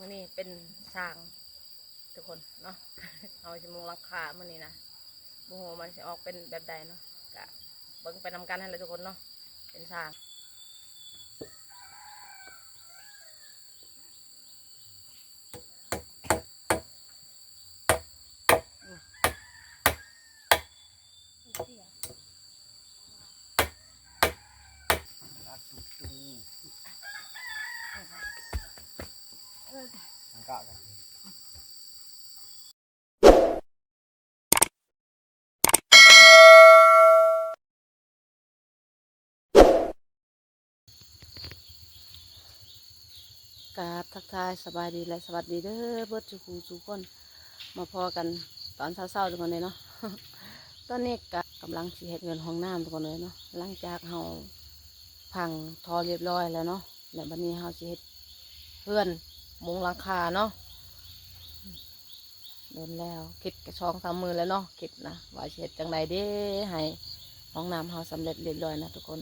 ມື້ນີ້ເປັນຊ່າງທຸກຄົນເນາະ ເຮົາຊິມຸງຫຼັງຄາມື້ນີ້ນະ ບໍ່ຮູ້ວ່າມັນຊິອອກເປັນແບບໃດເນາະ ກະເບິ່ງໄປນຳກັນຫັ້ນແຫຼະທຸກຄົນເນາະ ເປັນຊ່າງ. ກາບທັກທາຍສະບາຍດີ ແລະ ສະຫວັດດີເດີ ເບິດສູ່ຜູ້ສູ່ຄົນ ມາພໍ້ກັນຕອນເຊົ້າໆ ທຸກຄົນເລີຍເນາະ. ຕອນນີ້ກະກຳລັງຊິເຮັດເຮືອນຫ້ອງນ້ຳ ທຸກຄົນເລີຍເນາະ ຫຼັງຈາກເຮົາພັງທໍ່ຮຽບຮ້ອຍແລ້ວເນາະ ແລະ ບັດນີ້ເຮົາຊິເຮັດເຮືອນມຸງຫຼັງຄາເນາະ. ດົນແລ້ວ ຄິດກະສອງສາມມື້ແລ້ວເນາະ ຄິດນະ ວ່າຊິເຮັດຈັ່ງໃດເດ້ ໃຫ້ຫ້ອງນ້ຳເຮົາສຳເລັດຮຽບຮ້ອຍນະທຸກຄົນ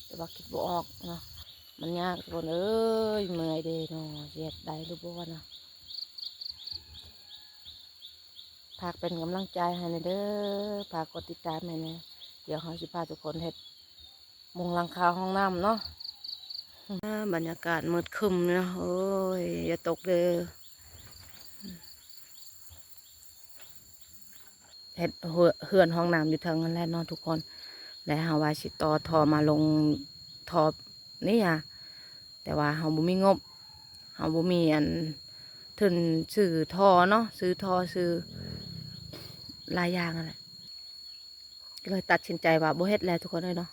ແຕ່ວ່າຄິດບໍ່ອອກເນາະ ມັນຍາກທຸກຄົນເອີຍ ເມື່ອຍເດ້ເນາະ ຊິເຮັດໄດ້ຫຼືບໍ່ນະ. ຝາກເປັນກຳລັງໃຈໃຫ້ແດ່ເດີ ຝາກກົດຕິດຕາມໃຫ້ແດ່ ດຽວເຮົາຊິພາທຸກຄົນເຮັດ ມຸງຫຼັງຄາຫ້ອງນ້ຳເນາະ. ອາ ບັນຍາກາດມືດຄຶ້ມເນາະ ໂອ້ຍ ຢ່າຕົກເດີ. ເຮັດເຮືອນຫ້ອງນ້ຳຢູ່ເທິງຫັ້ນແຫຼະເນາະທຸກຄົນ ແລະ ເຮົາວ່າຊິຕໍ່ທໍ່ມາລົງທໍ່ນີ້ຫາ ແຕ່ວ່າເຮົາບໍ່ມີງົບ ເຮົາບໍ່ມີອັນທຶນຊື້ທໍ່ເນາະ ຊື້ທໍ່ຊື້ຫຼາຍຢ່າງຫັ້ນແຫຼະ ກໍເລີຍຕັດສິນໃຈວ່າບໍ່ເຮັດແລ້ວທຸກຄົນເອີຍເນາະ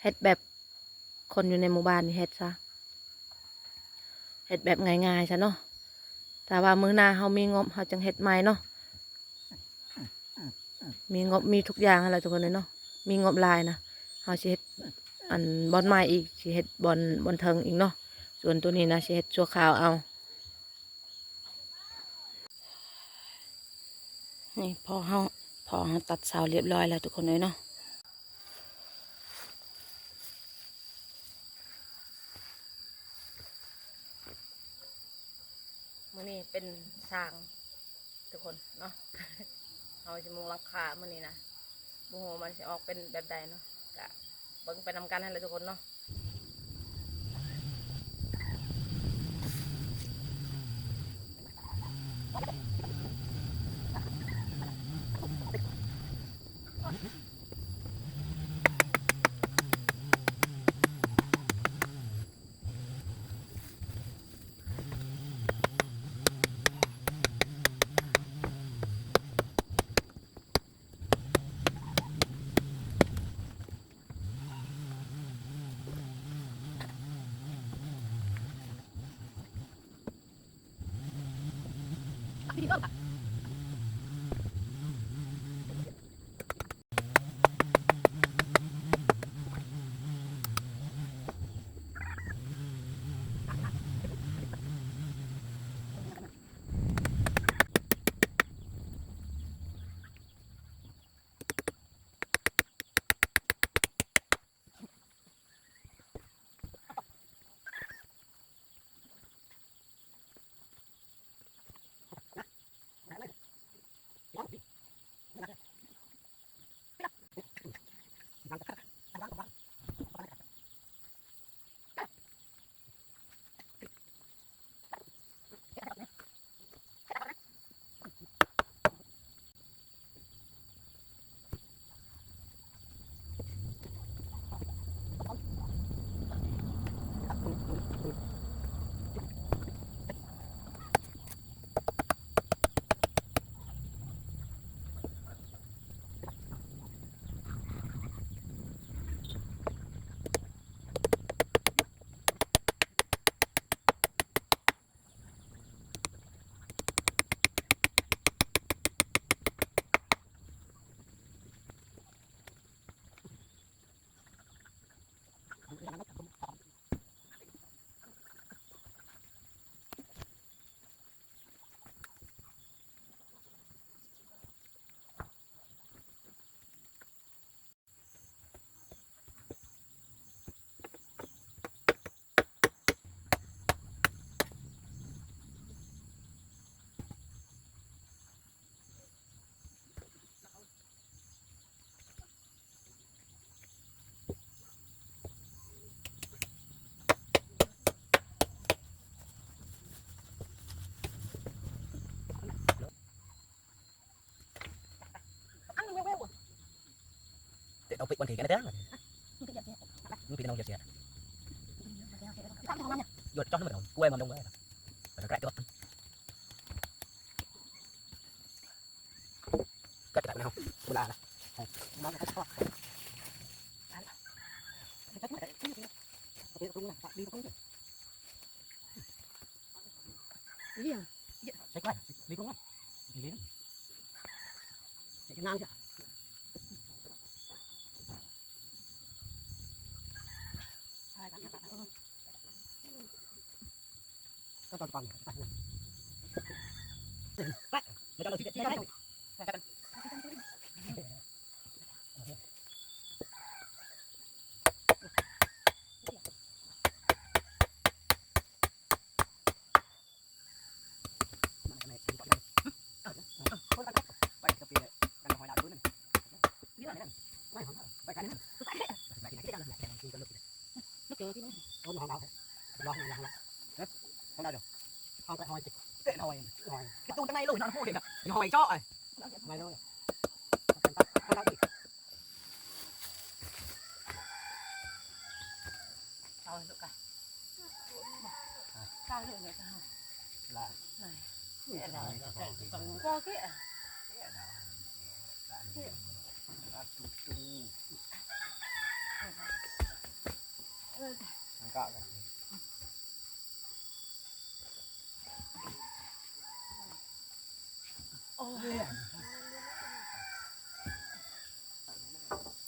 ເຮັດແບບຄົນຢູ່ໃນໝູ່ບ້ານນີ້ເຮັດຊະ ເຮັດແບບງ່າຍໆຊະເນາະ ຖ້າວ່າມື້ໜ້າເຮົາມີງົບເຮົາຈັ່ງເຮັດໃໝ່ເນາະ ມີງົບມີທຸກຢ່າງຫັ້ນແຫຼະທຸກຄົນເອີຍເນາະ ມີງົບຫຼາຍນະ ເຮົາຊິເຮັດອັນບ່ອນໃໝ່ອີກ ຊິເຮັດບ່ອນ ບ່ອນເທິງອີກເນາະ ສ່ວນໂຕນີ້ນະ ຊິເຮັດຊົ່ວຄາວເອົາ. ນີ້ພໍເຮົາ ພໍເຮົາຕັດເສົາຮຽບຮ້ອຍແລ້ວທຸກຄົນເອີຍເນາະ ມື້ນີ້ເປັນຊ່າງທຸກຄົນເນາະ ເຮົາຊິມຸງຫຼັງຄາມື້ນີ້ນະ ບໍ່ຮູ້ວ່າມັນຊິອອກເປັນແບບໃດເນາະ ກະເບິ່ງໄປນຳກັນຫັ້ນແຫຼະທຸກຄົນເນາະ. ເ ເອົາປິດວັນທີກັນເດີ ມັນຜິດເອົາເສຍ ໂຍນຈ້ອງມັນເອົາ ກວຍມາລົງເລີຍ ແລ້ວກໍແກະຕົວ ກໍຈະໄດ້ແລ້ວ ເວລາລະ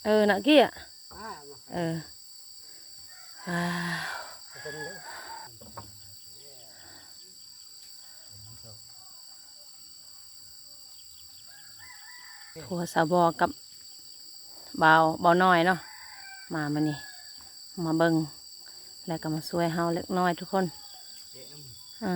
ເອີ ນະ ເກຍ ເອີ ຜົວສາວບໍກັບບ່າວ ບ່າວນ້ອຍເນາະ ມາມື້ນີ້ ມາເບິ່ງ ແລ້ວກໍມາຊ່ວຍເຮົາເລັກນ້ອຍທຸກຄົນ ເອີ.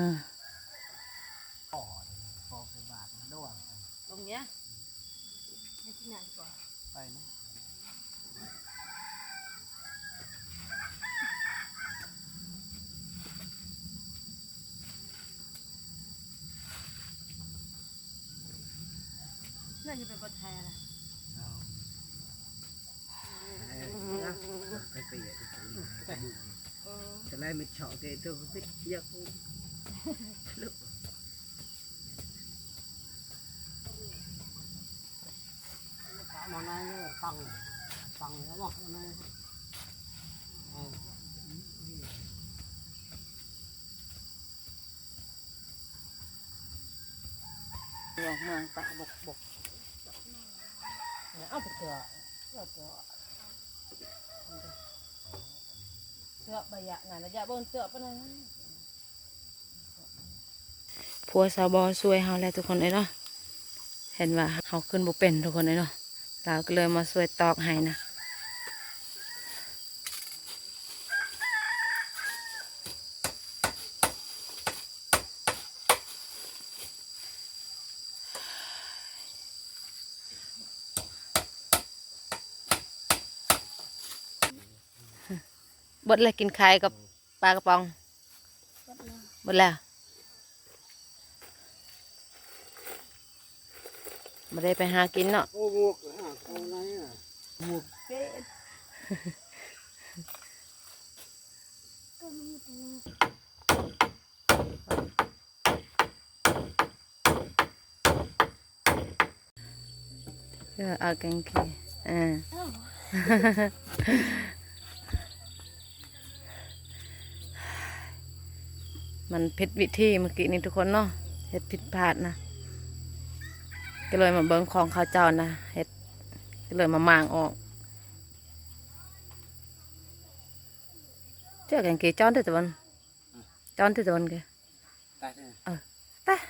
ອອກມາປະບົກໆ ເອົາໄປເທື່ອ ເທື່ອ ເທື່ອ ເທື່ອໄປຢະນັ້ນ ຢະເບິ່ງເທື່ອປານນັ້ນ. ຜົວສາວບໍຊ່ວຍເຮົາແລ້ວທຸກຄົນເອີຍເນາະ ເຫັນວ່າເຮົາຂຶ້ນບໍ່ເປັນທຸກຄົນເອີຍເນາະ ລາວກໍເລີຍມາຊ່ວຍຕອກໃຫ້ນະ. ເບິດແລ້ວ ກິນໄຂ່ກັບປາກະປ໋ອງ ເບິດແລ້ວ ບໍ່ໄດ້ໄປຫາກິນເນາະ. ໂອ້ ໝວກ ຫາເອົາໃນ ໝວກເປັດ. ເອີ ເອົາກາງເກງ ເອີ ມັນຜິດວິທີເມື່ອກີ້ນີ້ທຸກຄົນເນາະ ເຮັດຜິດພາດນະ ກໍເລີຍມາເບິ່ງຂອງເຂົາເຈົ້ານະ ເຮັດ ກໍເລີຍມາມ້າງອອກ. ເຈົ້າກາງເກງຈອນເດີຕະວັນ ຈອນຕິດຕະວັນເກ ເອີ ຕາຍ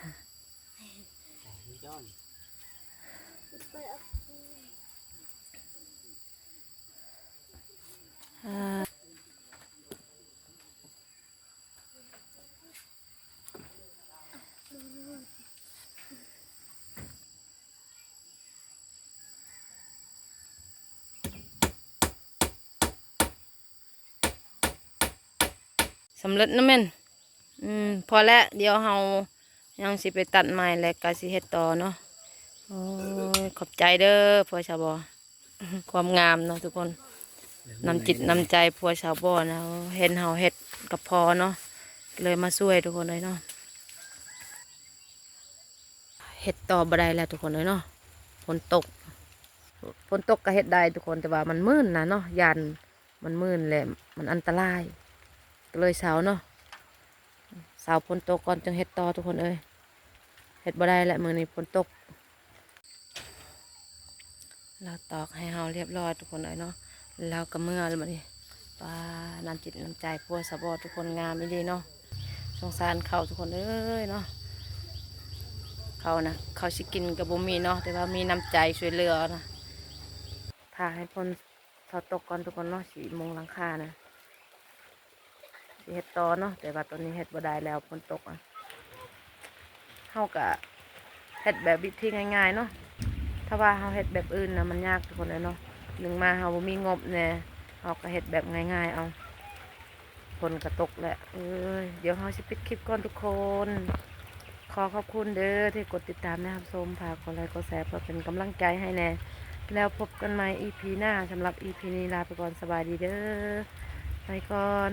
ສຳເລັດນະແມ່ນ ອືມ ພໍແລ້ວ ດຽວເຮົາຍັງຊິໄປຕັດໄມ້ ແລ້ວກະຊິເຮັດຕໍ່ເນາະ. ໂອ້ຍ ຂອບໃຈເດີ ພໍ່ຊາວບໍ. ຄວາມງາມເນາະທຸກຄົນ ນ້ຳຈິດນ້ຳໃຈພວກຊາວບໍ່ນະ ເຫັນເຮົາເຮັດກະພໍເນາະ ເລີຍມາຊ່ວຍທຸກຄົນເອີຍເນາະ. ເຮັດຕໍ່ບໍ່ໄດ້ແລ້ວທຸກຄົນເອີຍເນາະ ຝົນຕົກ ຝົນຕົກກໍເຮັດໄດ້ທຸກຄົນ ແຕ່ວ່າມັນມື່ນນະເນາະ ຢ້ານມັນມື່ນແລະມັນອັນຕະລາຍ ກໍເລີຍເຊົາເນາະ ເຊົາຝົນຕົກກ່ອນຈຶ່ງເຮັດຕໍ່ທຸກຄົນເອີຍ ເຮັດບໍ່ໄດ້ແລ້ວມື້ນີ້ຝົນຕົກ. ລາວຕອກໃຫ້ເຮົາລຽບຮ້ອຍທຸກຄົນເອີຍເນາະ ລາວກໍເມືອແລ້ວບັດນີ້. ປາ ນ້ຳຈິດນ້ຳໃຈພວກຊາວບໍ່ທຸກຄົນ ງາມອີ່ຫຼີເນາະ. ສົງສານເຂົາທຸກຄົນເອີຍເນາະ ເຂົານະ ເຂົາຊິກິນກໍບໍ່ມີເນາະ ແຕ່ວ່າມີນ້ຳໃຈຊ່ວຍເຫຼືອນະ. ຖ້າໃຫ້ຝົນເຊົາຕົກກ່ອນທຸກຄົນເນາະ ຊິມຸງຫຼັງຄານະ ຊິເຮັດຕໍ່ເນາະ ແຕ່ວ່າຕອນນີ້ເຮັດບໍ່ໄດ້ແລ້ວຝົນຕົກອະ. ເຮົາກະເຮັດແບບວິທີງ່າຍໆເນາະ ຖ້າວ່າເຮົາເຮັດແບບອື່ນນະ ມັນຍາກທຸກຄົນເອີຍເນາະ. ໜຶ່ງມາເຮົາບໍ່ມີງົບແດ່ ເຮົາກະເຮັດແບບງ່າຍໆເອົາ. ຝົນກະຕົກແລ້ວເອີຍ ດຽວເຮົາຊິປິດຄລິບກ່ອນທຸກຄົນ. ຂໍຂອບຄຸນເດີທີ່ກົດຕິດຕາມແລະຮັບຊົມ ຝາກກົດໄລກົດແຊເພື່ອເປັນກຳລັງໃຈໃຫ້ແດ່ ແລ້ວພົບກັນໃໝ່ອີພີໜ້າ. ສຳລັບອີພີນີ້ລາໄປກ່ອນ ສະບາຍດີເດີ ໄປກ່ອນ.